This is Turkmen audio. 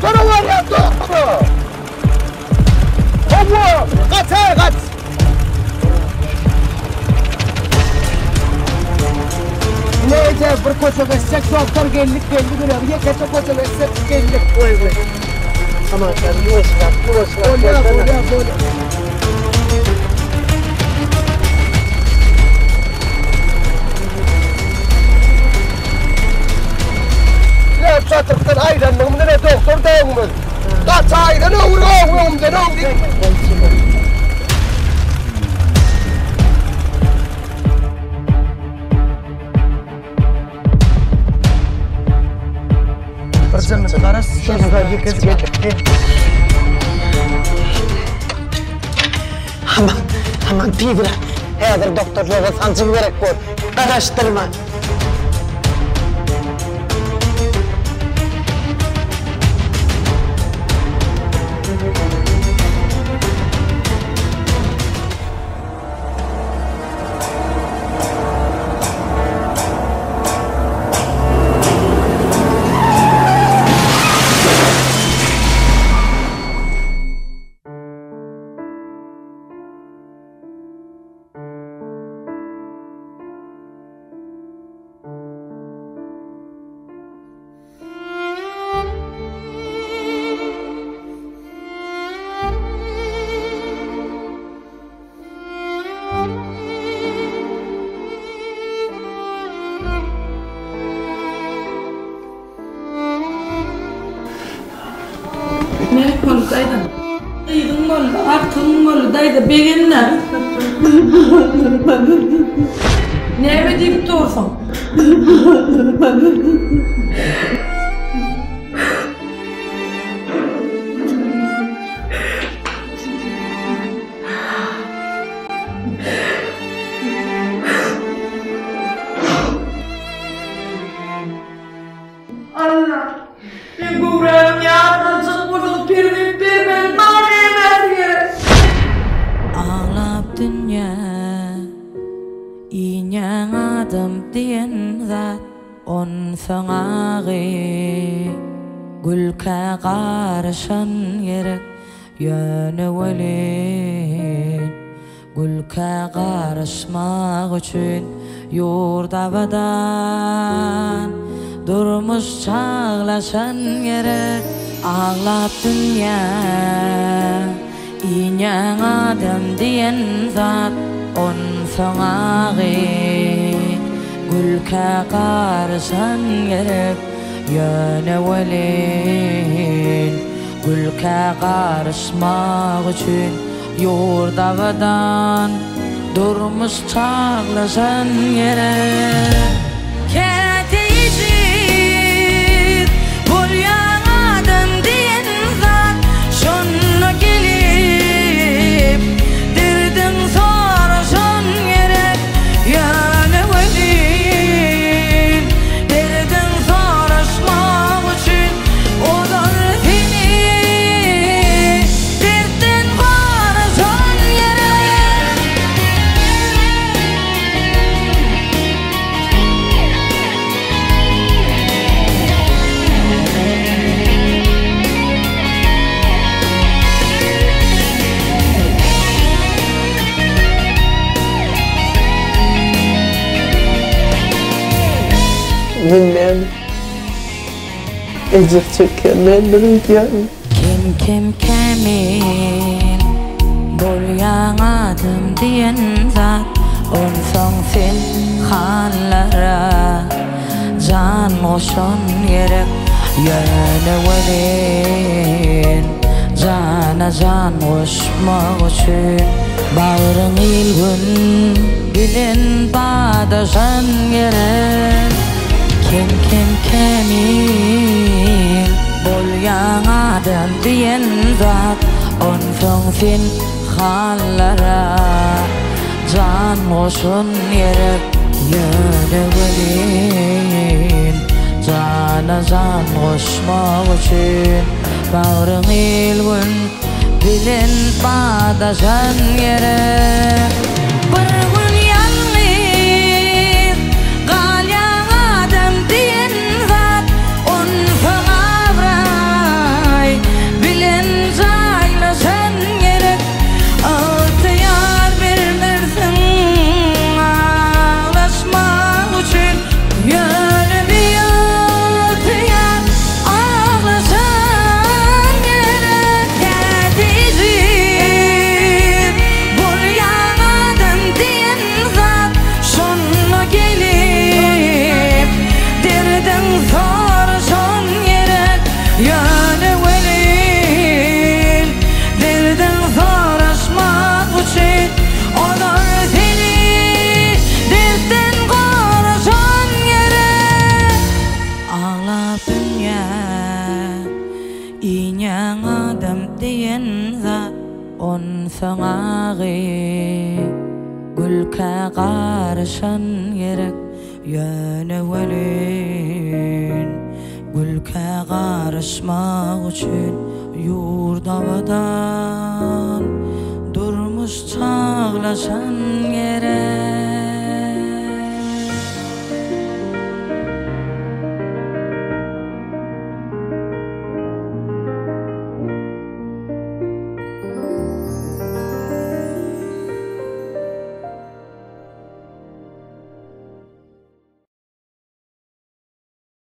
Doktora barýan doktora. Hawa, gaç-aý gaç. Neyse bir köçe geçsek doktor geldik geldi güne. Ýekeje köçe geçsek geldik. Goý goý. Aman sen ýuwaşrak ýuwaşrak. Bolýar bolýar bolýar. Ýa çatyrdan aýlandygymy nere doktor dägimiz. Gaç aýlan öwür öňümden öň diýip. Bir jyny garaş, şonda ýekesi geldi. Aman, aman tizräk. Häzir doktorlara sanjym gerek bor. Garaşdyrma. Näme boldy daýza? Gyzyň boldy, agtygyň boldy daýza, begenme. Näme diýip dursuň? Alla, men göwrämiň ýaryny aljak bolsaň perzent bermeli, maňa nämäsi gerek? Aglap dünýä inýäň adam diýen zat onsoň agy gülkä garyşan gerek ýöne welin Gülkä garyşmak üçin ýurt abadan, Durmuş çaglaşan gerek. Aglap dünýä inýäň adam diýen zat, Onsoň agy gülkä garyşan gerek. Ýöne welin gülkä garyşmak üçin Ýurt abadan, durmuş çaglaşan gerek. Käte ejiz bolýaň adam diýen zat, Şonda gelip derdiň soraşan gerek. Ýöne welin derdiň soraşmak üçin ozal seni Dertden garaşan gerek. Men näme ejir çekýän däldir öýdýärin. Kem-kem kämil bolýaň adam diýen zat Onsoň sen hanlara jan goşan gerek Ýöne welin jana jan goşmak üçin Bagryň il-gün bilen badaşan gerek Kem-kem kämil bolýaň adam diýen zat, Onsoň sen hanlara jan goşun gerek. Ýöne welin jana jan goşmak üçin Bagryň il-gün bilen badaşan gerek. Bir gün ýalňyz galýaň adam diýen zat, Onsoň abraý. dünýä inýäň adam diýen zat onsoň agy gülkä garyşan gerek ýöne welin gülkä garyşmak üçin ýurt abadan durmuş çaglaşan gerek.